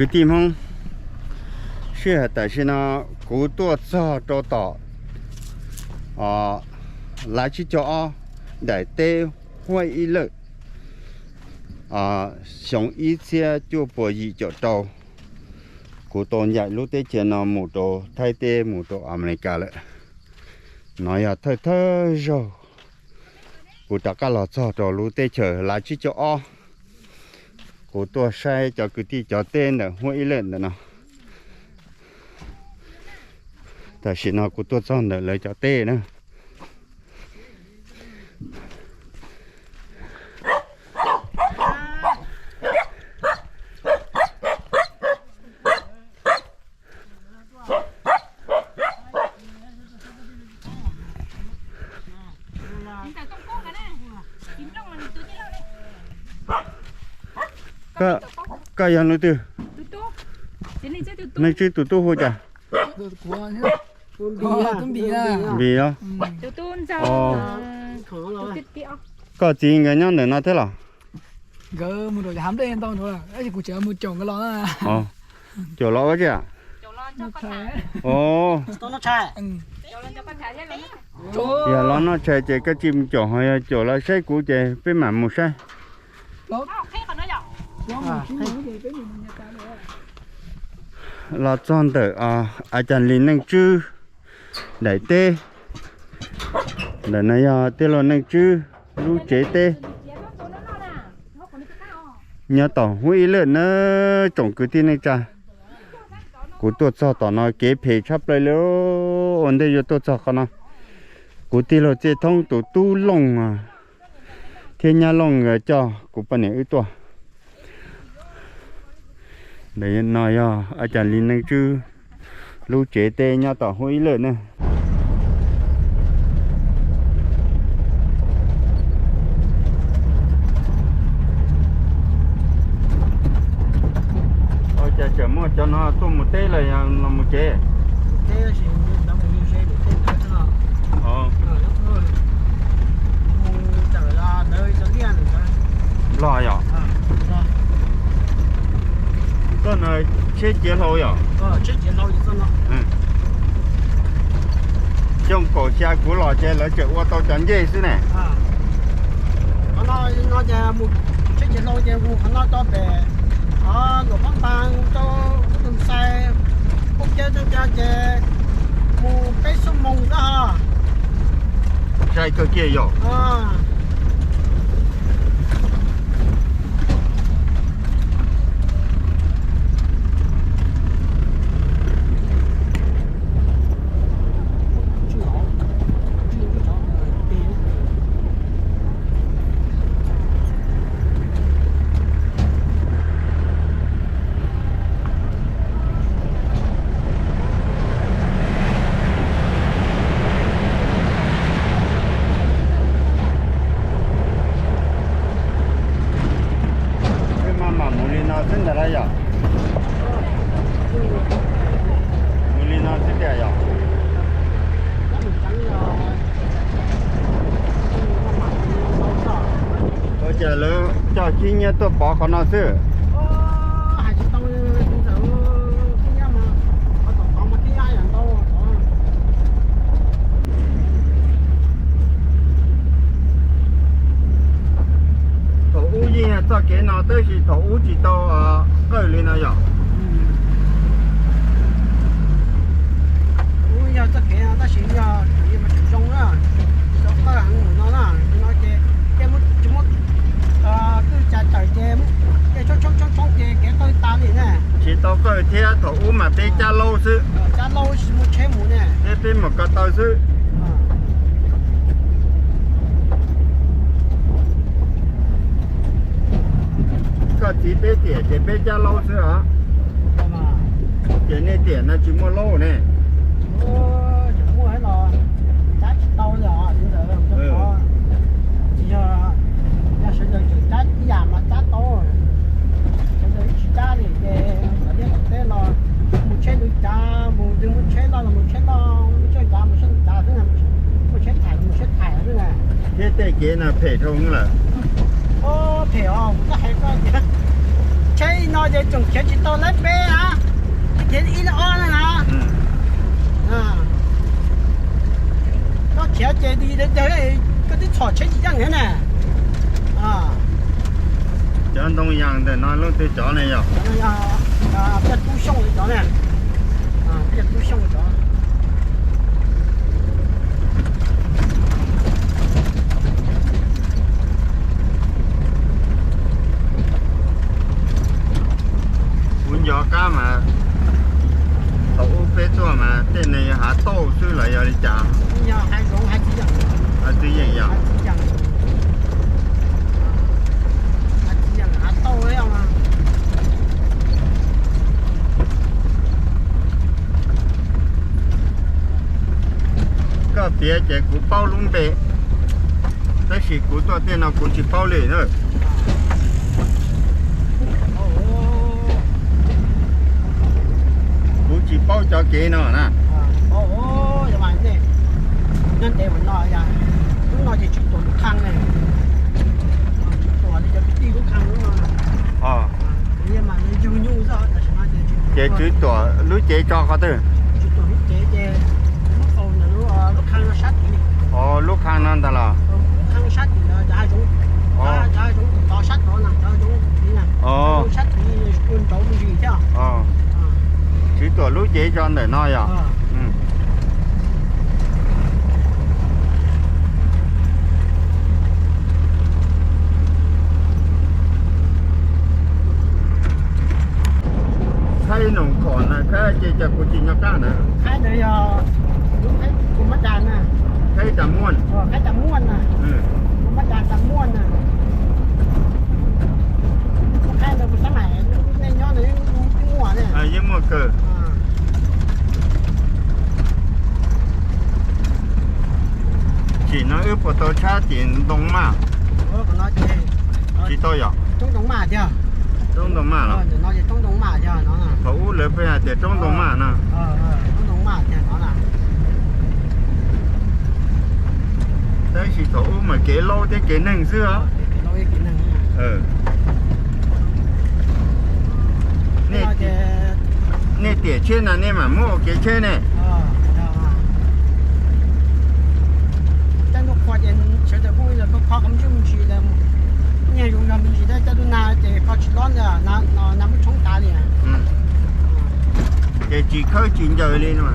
Kwv tij Hmoob, sij hawm tam sim no kuv tuaj txog rau tom lav tsib caug ob daim teb Huaj Ib Lawm, xyoo ib txhiab cuaj puas yim caum rau. Kuv tau ncaim lub teb chaws no mus rau Thaib teb mus rau Amelikas lawm. No yog thawj thawj zaug kuv rov qab los txog rau lub teb chaws lav tsib caug ob. Kuv tuaj saib cov kwv tij cov teb ntawm Huaj Ib Lawm ntawm no. Tam sim no kuv tuaj txog ntawm lawv cov teb na. Koj yog leej twg? Leej Tswb tus tub hu cas? Npis os. Koj txiv nkawd nyob ntawm no thiab los? Caum los ua tsi? Yog los noj tshais ces koj tsis mus caum, ho yog caum los saib kuv ces peb mam mus saib. Los txog ntawm a cas li Neej Tswb daim teb. Ntawm no yog tij laug Neej Tswb lub tsev teb. Nyob tom Huaj Ib Lawm na, tsoom kwv tij neej tsa. Kuv tuaj txog tom no kev phem tshaj plaws li, ua ntej yuav tuaj txog qhov no. Kuv tij laug Txhiaj Thoob tus tub Looj thiab nyab Looj nkawd coj kuv poj niam wb tuaj. Ntawm no yog a cas li Neej Tswb lub tsev teb nyob tom Huaj Ib Lawm na. Ua cas tseem muaj cov no tuaj mus teb los yog los mus tsev? Nplog yom? Txoj no tsheb ciav hlau yom? Xyoo kaum xya kuv los ces lawv tseem ua tau cov ncej xwb ne. Qhov no ces tsheb ciav hlau ces mus qhov no rau pem Luam Phab Npas rau Ub Tus Xais, ua kiag rau cov ces mus peb xuab moos xwb os. Sai kawg kiag yom? Peb maj mam mus li no xwb ntag lauj yom? Mus li no xwb tiag yom? Ua cas lawv coj khib nyiab tuaj pov qhov no xwb? Thaum ub yeej yog txoj kev no tab sis thaum ub tsis tau qawj li no yom? Ub yog txoj kev no tab sis yog tseem zoo na, tsis tau qawj heev no na, no ces tsis muaj kwj tsa tawm ces tshoob tshoob tshoob tshoob ces kev qawj tas li na. Tsis tau qawj thiab thaum ub mas peb cab laub xwb. Cab laub tsis muaj tsheb mus ne. Peb peb mus ko taw xwb. Koj txiv peb tiam ces peb cab laub xwb os. Ces nej tiam no tsis muaj laub ne. Tsis muaj los cab tsis tau li os. Yog, yog sawv daws tseem cab ib yam mas cab tau. Sawv daws ib tsis cab li ces tom liaj tom teb los mus tsheb ntawd cav mus, mus tsheb loj los mus tsheb loj, mus tsheb cav mus tsheb cav xwb, mus tsheb thaiv mus tsheb thaiv xwb na. Thiab tej kev no phem dhau lawm. Phem os, kuv twb hais koj tias tsheb no Ces tseem khiav tsis tau lab peb na, khiav ib lab ob na na. Koj khiav ces di dawv dawv, koj twb txhom tsheb tsis yeej thiab na. Cov ntoo yas ntawm no leej twg cov ne yog? Cov no yog Paj Tub Xyooj cov ne. Paj Tub Xyooj cov. Kuv nco qab mas thaum ub peb tuaj mas tej no yog hav tauj xwb los yog li cas? Hav txiv yeem yog? Koj piav ces kuv paub lub npe, tab sis kuv tuaj tej no kuv tsis paub li na. Kuv tsis paub cov kev no na. Nyob ntev mus no, lub no ces Tswv Tuam lub khaj ne. Tswv Tuam li cov kwv tij lub khaj lub no. Ces Tswv Tuam lub cev tso qhov twg? Tswv Tuam lub cev ces muab faus ntawm lub khaj no sab tid. Lub khaj no ntag los? Lub khaj sab tid ntawd cov hav zoov, cov hav zoov tod sab tod na, cov hav zoov tid na. Sab tid ua nrauv me ntsis thiab. Tswv Tuam lub cev tso ntawm no yog? Qhaib noom khom na, qhaib ces cas kuv tsis nco qab na. Qhaib ntawd yog lub qhaib tus mab cas na. Qhaib tas muaj. Qhaib tas muaj na. Tus mab cas tas muaj na. Lub qhaib ntawd kuv xav mas nej nyob ntawd yeej muaj ne. Yeej muaj kawg. Tsim no wb puas tau tshab tim ntoo maj? Tsis tau yom? Roob ntoo maj los? Thaum ub lawv pheej hais tias roob ntoo maj no. Tab sis thaum ub mas kev laub thiab kev neeg xwb os. Nej tiam tsheb no nej mam muab ua kev tsheb ne? Ces tsis khawb tsis ncaws li no.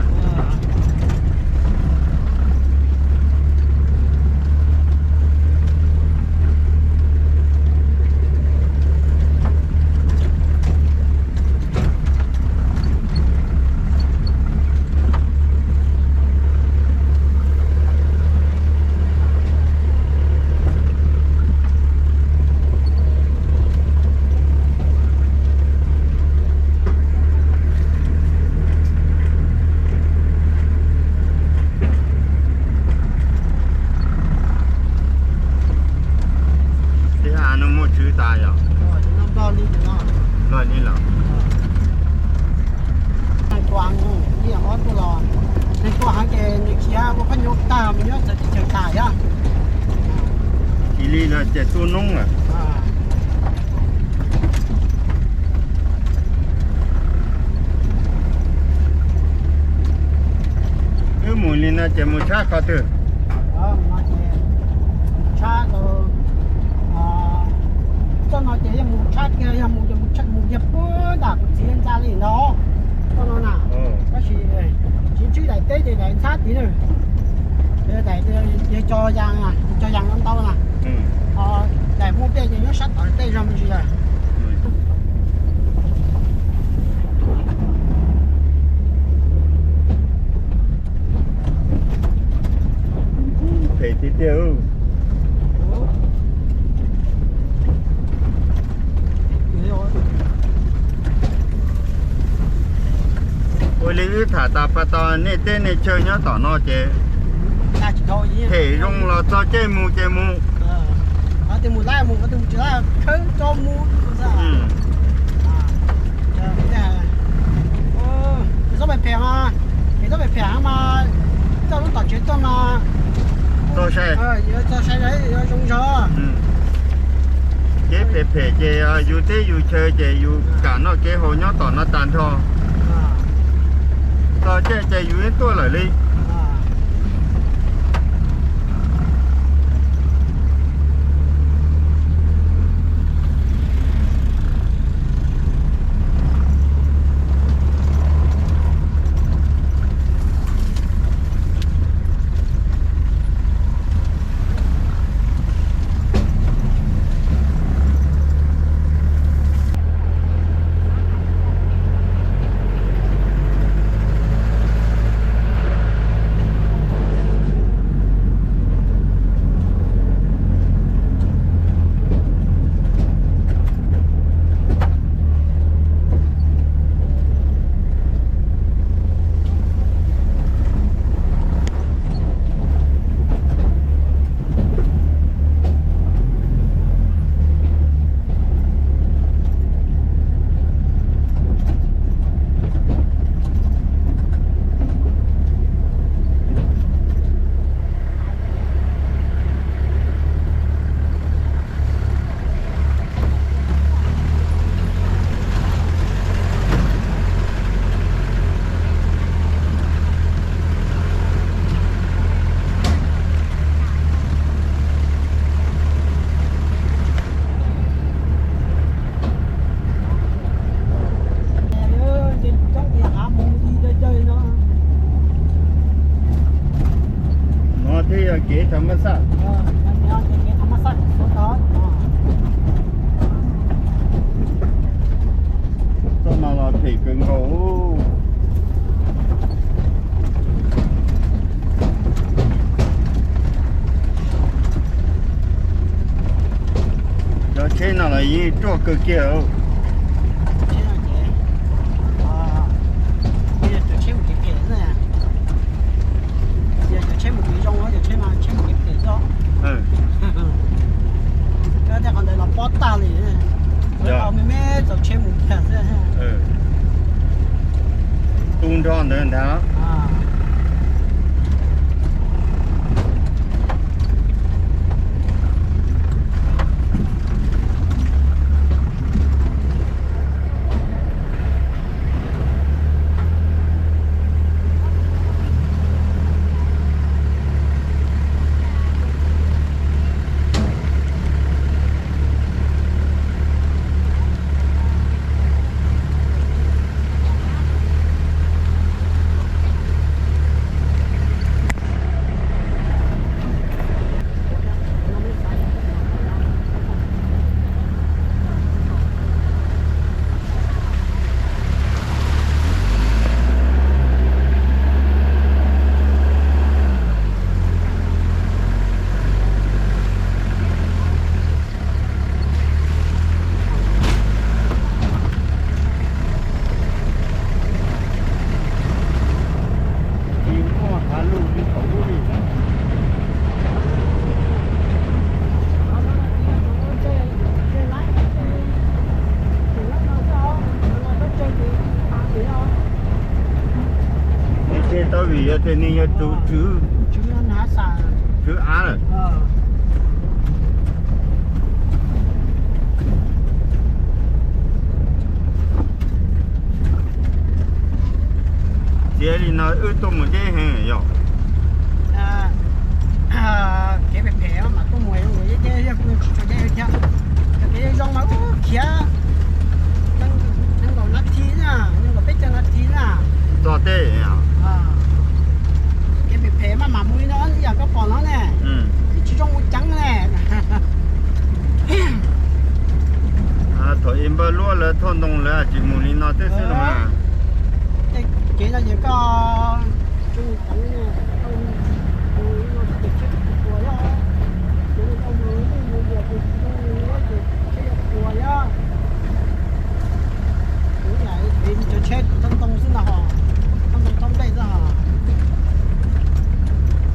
Tej av no muaj tswv tas yom? Nplog li los? Neeg tuaj heev ces nws khiav ua phab nyuj tag mus nyob txawv teb chaws tas yom. Tsis li los ces tua noob lawm. Wb mus li no ces mus tshab qhov twg? Tshab, txoj no ces yog mus tshab kiag, yog mus ces mus kiag puag nram kuv txiv ntxa li no. Txoj no na, tab sis tsis ntsib daim teb ces daim ntxhab tid na. Daim, yog cov yas, cov yas no ntau na. Daim muaj tej ces nyob sab tod tej zog me ntsis lawm. Phem tiag tiag. Ua li wb tham tas pas tos nej teb nej chaw nyob tom no ces phem zoo los txog caij mus ces mus. Tsis mus lawm, mus tsis mus, khawb tso mus. Txhob phem phem mas, txhob phem phem mas, txoj lub tom tsev tuaj mas txog sai, yuav txog sai yuav zoo zog. Ces Kev phem ces yus teb yus chaw ces yus kam noj kev haus nyob tom no tag nrho. Txog caij ces yus yeej tuaj lawm li. No thiaj yog kev tham ma xaj. Txoj no los phem kawg nkaus. Cov tsheb no los yeej ruaj kawg kiag. Cov tsheb mus kev phem na. Yog cov tsheb mus kev zoo, cov tsheb no tsheb mus kev phem xwb. Koj tej qhov ntawd los pob tag li. Yog me me txaus tsheb mus kiag xwb. Tu nrho ntawd ntag. Tsis muaj hav luj li thaum ub li. Nws tseg tau vim yog tias nws yog tus tswv, tswv av lawm. Txiav li no wb tuaj mus deb heev yog. Kev phem phem mas tuaj mus deb deb, yog kuv tsis tshua deb thiab. Yog kev zoo zoo mas ub khiav nees nkaum nas this na, nees nkaum peb caug nas this na. Txog tej kev phem phem mas mam mus li no ib yam koj pom no ne. Tsis zoo mus ceev ne. Thaum ub Npawg Luab lawv thauj ntoo lawv tsis mus li no tib xwb no. Kev no ces koj tsis mus ceev ne, koj mus ces tsheb tsis puas yog, ces koj mus mus ces tsis zoo mus ces tsheb yuav puas yog. Kuv yam li cov tsheb thauj ntoo xwb no ho, thauj ntoo thauj nplej xwb ho.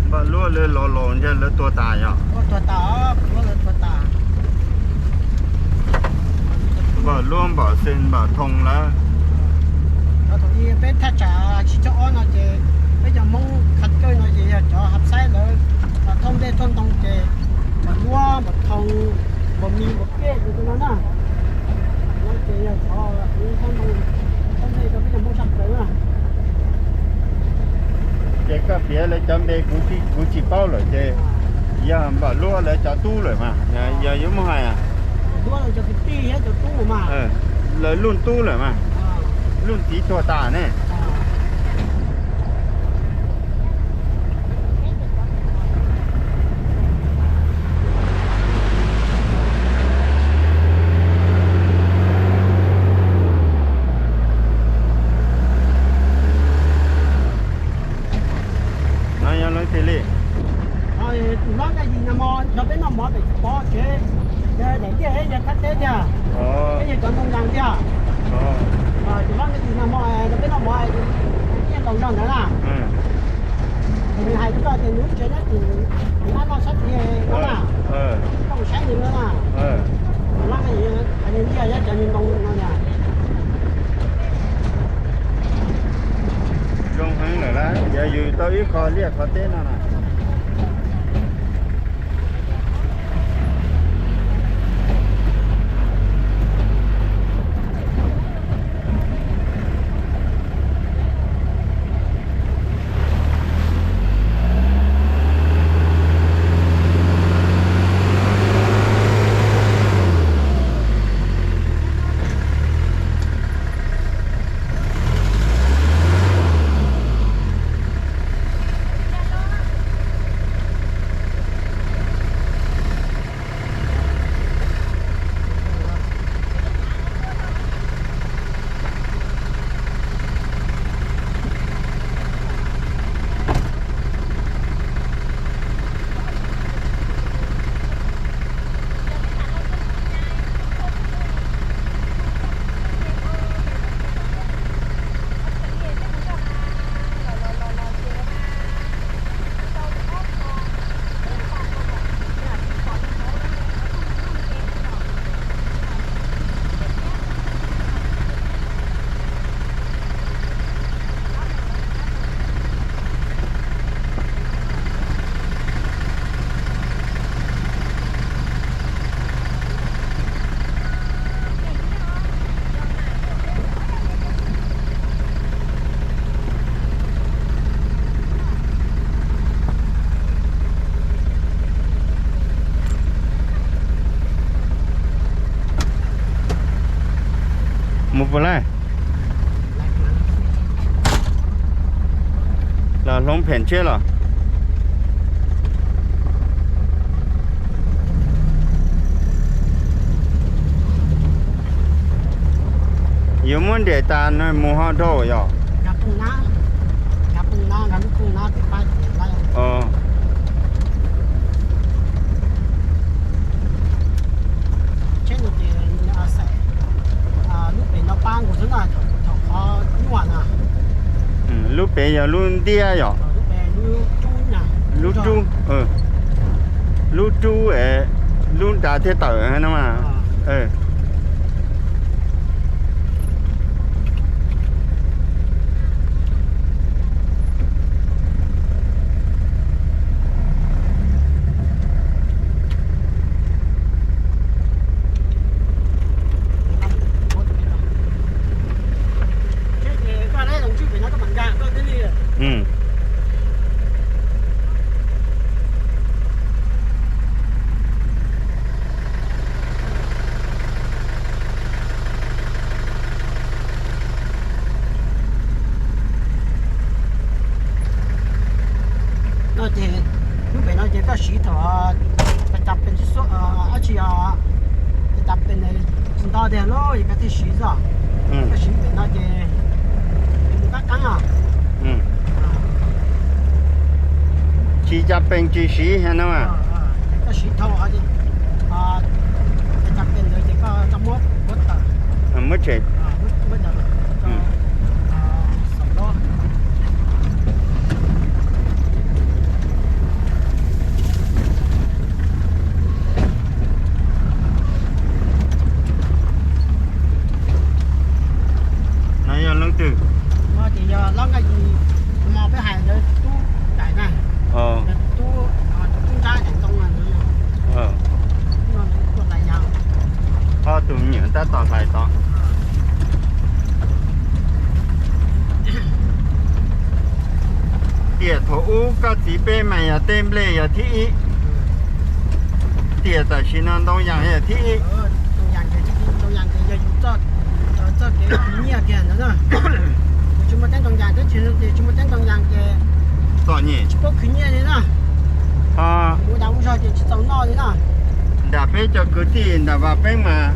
Npawg Luab lawv los laus ntshe lawv tuag tas yog. Tuag tas, Npawg Luab lawv tuag tas. Npawg Luab, Npawg Xeeb, Npawg Thoo lawv. Thaum ub peb thaj tsam tsib caug ob no ces peb cov Hmoob khav kawj no ces yog cov Hav Xaib lawv los thauj nplej thauj ntoo ces Npawg Luab, Npawg Thoo, Npam mis npam kej tus no na. No ces yog cov, cov ntoo, cov ntoo rau peb cov Hmoob sab plaws na. Ces koj piav lawv cov npe kuv tsis, kuv tsis paub lawm ces yog npam luab lawv cov tub lawm mas, yog yuav muab hais. Luab lawv cov kwv tij thiab cov tub mas. Lawv luj tub lawm mas. Luj txiv tuag tas ne. No yog leej twg li? Tus hlob Nkaj Yim no mas nrog peb noj mov pem Pov tsev, daim tiaj yog thaj teb tiag, peb yog cov ntoo ntoo tiag. Tus hlob Nkaj Yim no mas nrog peb noj mov, tiaj ntaus zog ntawd na. Nws hais rau koj tias nws lub tsev nyob tim nab no sab tid no na, koj mus saib nws no na. Tus hlob Nkaj Yim hais tias ntiag nyob cov ntoo no na. Zoo heev lawm lauj, yog yus tau ib qho liaj qhov teb no na. Mus puas lawm? Los hloov phem tshiab los? Yuav muab nres tas no mus ho dhau yog? Lub pem yog lub ntiab yom? Lub rub, lub rub, lub nrad thiab tawm no mas. No ces lub pem no ces koj siv thaum cas pes xub xub dab tsi, cas pes tsis nto tiag los koj thiaj siv xwb. Koj siv pem no ces mus qab qab os. Tsis cas pes tsis siv no. Koj siv dhau, cas pes ntawd ces koj tau muab kuav tawm, muab tshem. No yog leej twg? Ces yog Hlob Nkaj Yim, hmo peb hais ntawd tub daim na, tub, tub nrab daim ntoo no, tuaj hlais yas. Tus me nyuam tab tom hlais tod. Tiam thaum ub koj txiv peb mas yog tej nplej yog thib ib. Tiam tam sim no ntoo yas yog thib ib. Ntoo yas ces yog yus txoj, txoj kev khwv nyiaj kiag ntawd na. Yus tsis muaj teeb ntoo yas thiab ces tsis muaj teeb ntoo yas ces txom nyem, tsis paub khwv nyiaj li na. Ua dag ua zog ces tsis txaus noj li na. Nram peb cov kwv tij nram Vaj Peeb mas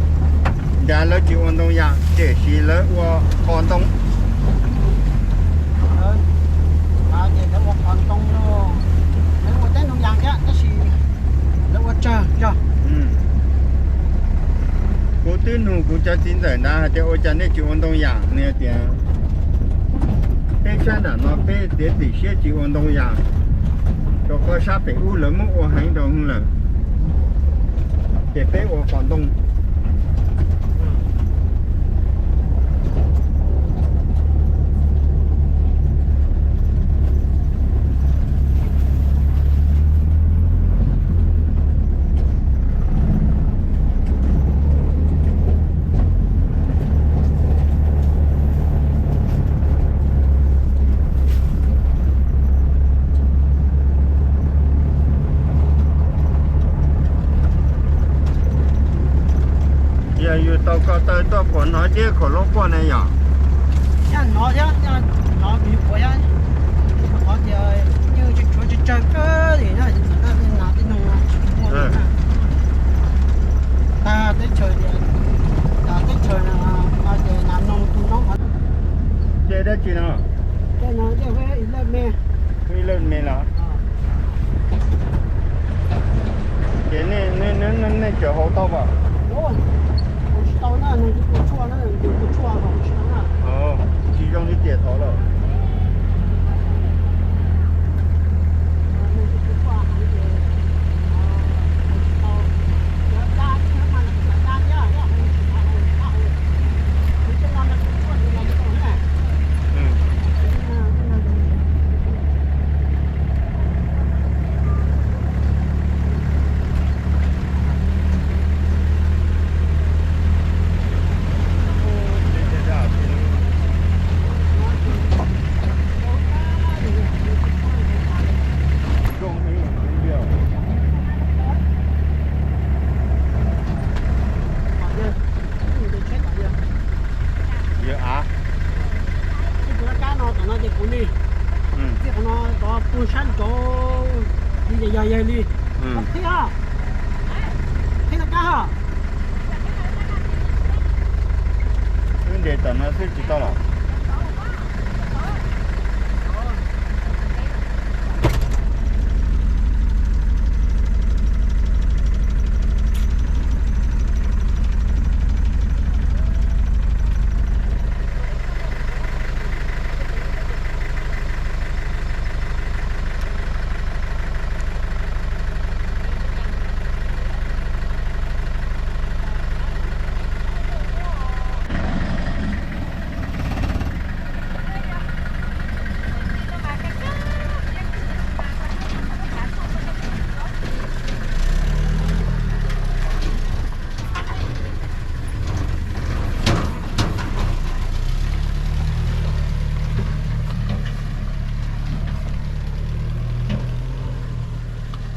nrad lawv tsis ua ntoo yas tiam sis lawv ua qos ntoo. Ces lawv ua qos ntoo, lawv ua teeb ntoo yas thiab tab sis lawv ua tsawg zog. Kuv twb nug kuv cov txiv ntxawm nrad hais tias ua cas nej tsis ua ntoo yas, nws tias peb sab nram no peb txiav txim siab tsis ua ntoo yas, rau qhov sab pem ub lawv muab ua heev rau lawm, ces peb ua qos ntoo. Yog yus tau ko taw tuaj puas hnov deb khaum lub quaj ne yom? Yog hnov thiab, hnov kuv yuav puav thiab, qhov tias yeej tshuav tsawg tsawg kawg li na, txawm tej nas tej noog tsis muaj li na. Tag teb chaws, teb chaws no ces nas noog tus noob. Ces dab tsi no? Ib leej me los? Ces nej tseem haus tau pom? Tsis zoo li tiam thaud lawm. Yog av. Kuv laj kab no tom no ces kuv li, txij qhov no tov puag sab nraud li ces yog yawg li. Qhib, qhib laj kab ho. Wb nres tom no xwb tsis tau los?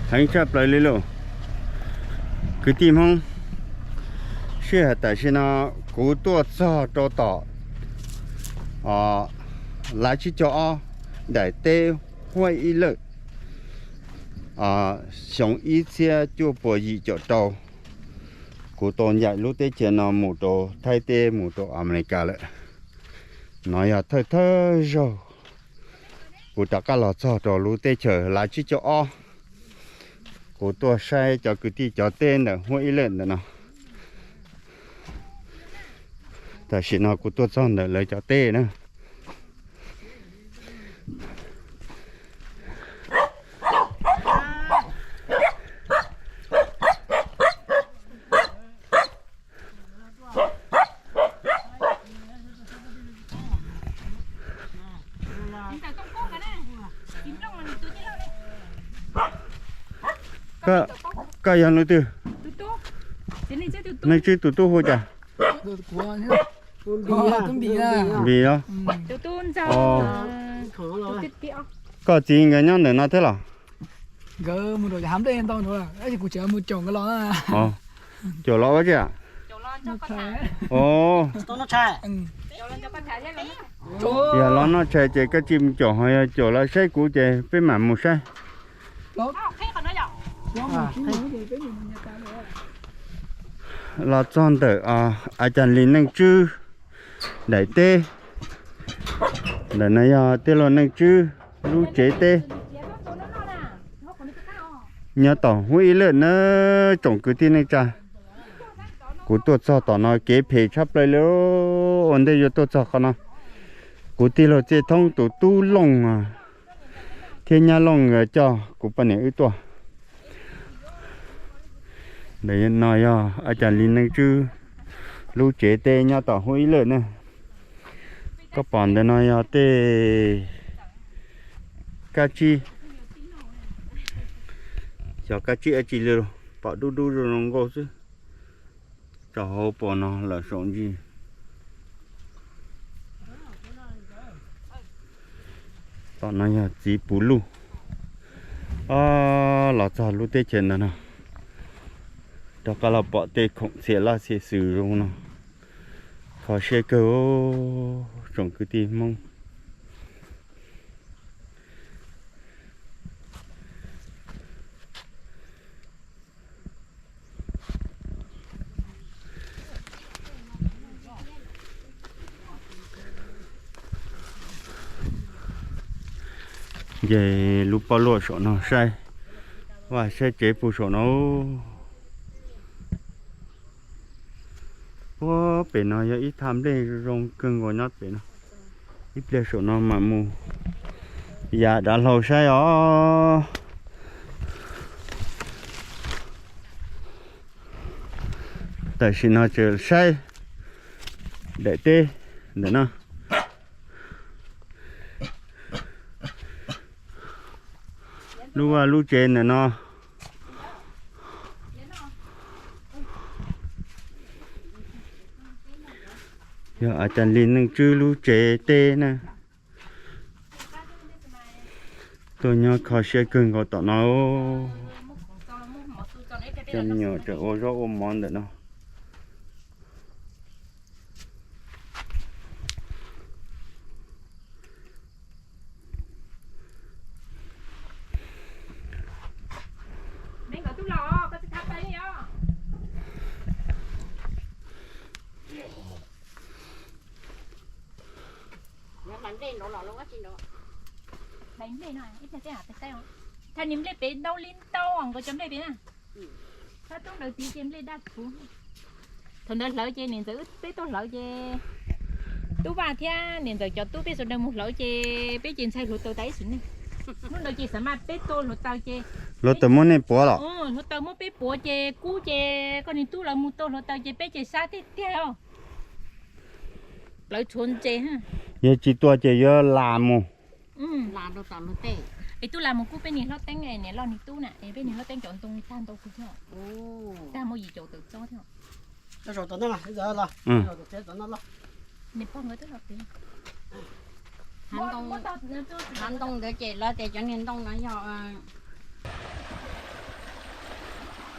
Heev tshaj plaws li lauj. Kwv tij Hmoob, sij hawm tam sim no kuv tuaj txog rau tom lav tsib caug ob, daim teb Huaj Ib Lawm, xyoo ib txhiab cuaj puas yim caum rau. Kuv tau ncaim lub teb chaws no mus rau Thaib teb mus rau Amelikas lawm. No yog thawj thawj zaug kuv rov qab los txog rau lub teb chaws lav tsib caug ob. Kuv tuaj saib cov kwv tij cov teb ntawm Huaj Ib Lawm ntawm no. Tam sim no kuv tuaj txog ntawm lawv cov teb na. Koj yog leej twg? Neej Tswb tus tub hu cas? Npis os. Koj txiv nkawd nyob ntawm no thiab los? Caum los ua tsi? Yog los noj tshais ces koj tsis mus caum, ho yog caum los saib kuv ces peb mam mus saib. Los txog ntawm a cas li Neej Tswb daim teb. Ntawm no yog tij laug Neej Tswb lub tsev teb. Nyob tom Huab Ib Lawj na, tsoom kwv tij neej tsa. Kuv tuaj txog tom no kev phem tshaj plaws li, ua ntej yuav tuaj txog qhov no. Kuv tij laug Txhiaj Thoob tus tub Looj thiab nyab Looj nkawd coj kuv poj niam wb tuaj. Ntawm no yog a cas li Neej Tswb lub tsev teb nyob tom Huab Ib Lawj na. Koj pom ntawm no yog tej kab tsib, xyov kab tsib dab tsi li, pom dub dub zoo zoo nkauj xwb. Tso hauv paus no lawm saum ntsis. Tom no yog txiv puv luj. Los txog lub teb chaws ntawm no, rov qab los pom tej khoom txhia laj txhia xwm zoo no. Kho siab kawg tsoom kwv tij Hmoob. Ces lub pob luaj saum no saib, vaj saib tsev puag saum no. Puag pem no yog ib thaj nplej zoo kawg nkaus nyob pem no. Ib pliag saum no mam mus yam dav hlau saib os. Tam sim no tseem saib daim teb ntawm no. Lub vaj lub tsev ntawm no yog a cas li Neej Tswb lub tsev teb na. Tuaj nyob kho siab kawg nkaus tom no. Cov me nyuam tseem ua zaub ua mov ntawm no. Thaum niam nplej pem ntau li ntau nkawd cov nplej pem na. Thaum ntawd hlawv ces niam ntxawm wb peb tuaj hlawv ces Tub Vaj thiab niam ntxawm cov tub peb sawv daws mus hlawv ces peb ces ntxhais hluav taws tas ib sim neej. Hnub ntawd ces xav mas peb tua hluav taws ces hluav taws muab nej puav los? Hluav taws muab peb puav ces kub ces koj niag tub lawv mus tua hluav taws ces peb ces sab tiag tiag os. Plawv tshuav ntses. Yog tsis tua ces yuav las mus. Es tub las mus kub peb niag hlob teeb niam loj niag tub na es peb niag hlob teeb cov ntoo tag ntau kawg thiab. Tag muaj yim caum tawm tsob thiab. Hav ntoo ntawd ces lawv tias cov niag ntoo no yog.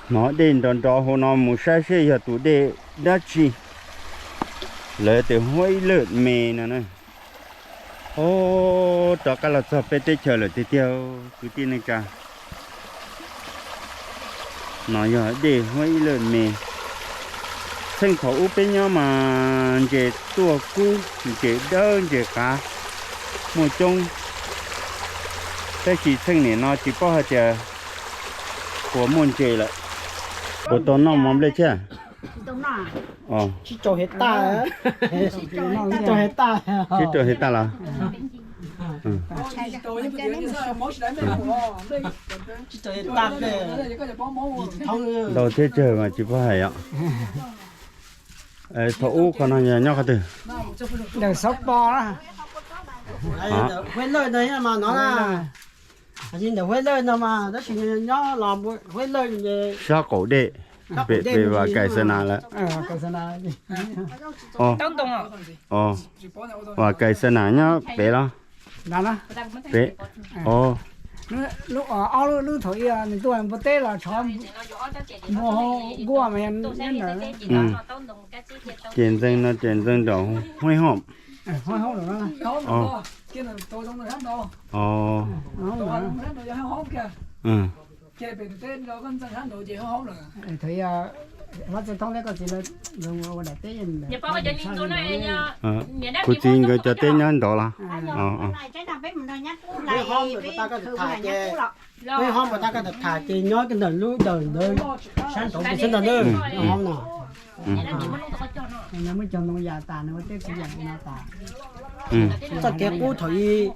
Hnov dej nrov nrov hauv no mus saib seb yog tus dej dab tsi. Lawv tias Huab Ib Lawj Me no na. Rov qab los txog peb teb chaws lawm tiag tiag kwv tij neej tsa. No yog dej Huab Ib Lawj Me. Txheej thaum ub peb nyob mas ntses tuaj kub, ntses dawb ntses qav muaj coob. Tab sis txheej niam no tsis paub hais tias puas muaj ntses lawm. Puas tau noj mov nplej thiab? Tsib rau hais tas, tsib rau hais tas los? Ntau thiab tsawg mas tsis paub hais os. Thaum ub qhov no yog nyob qhov twg? Ntawm Xauv Pos. Huab Lawj no mas no na. Ntawm Huab Lawj no mas tab sis nyob los Huab Lawj sab qaum dej. Pem, pem Vam Kais Xab Nas lawm. Os, Vam Kais Xab Nas nyob pem los? Pem. Os. Lub, ob lub, lub thaum ub nws tuaj npua teb los tshov npua hau nkuaj mas nyob ntawd. Ces ntxeev no ces ntxeev nraum Huaib Hoob. Kuv txiv nkawd cov teb nyob ntawd los? Huaib Hoob mas tab koj tham ces nyob ntawm lub dawm ntawd sab nraud pem xwb ntag na. Huaib Hoob no. Muab cog ntoo yam tas nws ua teb txiv yam no tas. Txoj kev qub thaum ub,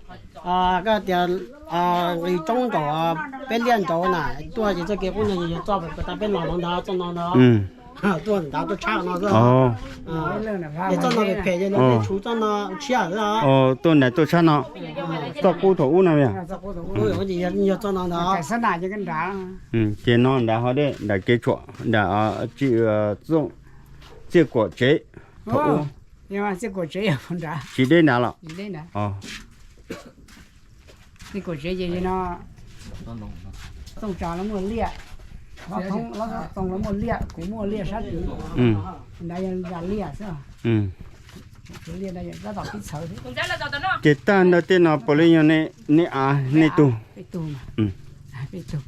koj tias nqis roob nraum peb liaj nraud na, tuaj ces txoj kev qub no yog txoj tas peb los no ntag, txoj no ntag. Tuaj nrad tuaj tshab no xwb. Ces txoj no phem phem ces lawv tshuv txoj no tshiab xwb. Tuaj nrad tuaj tshab no, txoj qub thaum ub no. Yog txoj no ntag. Ces no nrad ho deb nram kev tshuam nram Txiaj Kuam tsev thaum ub. Tsis deb nrad los? Txiaj Kuam tsev ces no Txooj Tsa los muaj liaj, Hlob Thoob, Hlob Txooj los muaj liaj, kuv muaj liaj sab tid. Nrad yog nram liaj xwb. Liaj ntawd tab tom pib txhawv. Ces tag ntawd tej no puav leej yog nej av nej tug? Peb tug.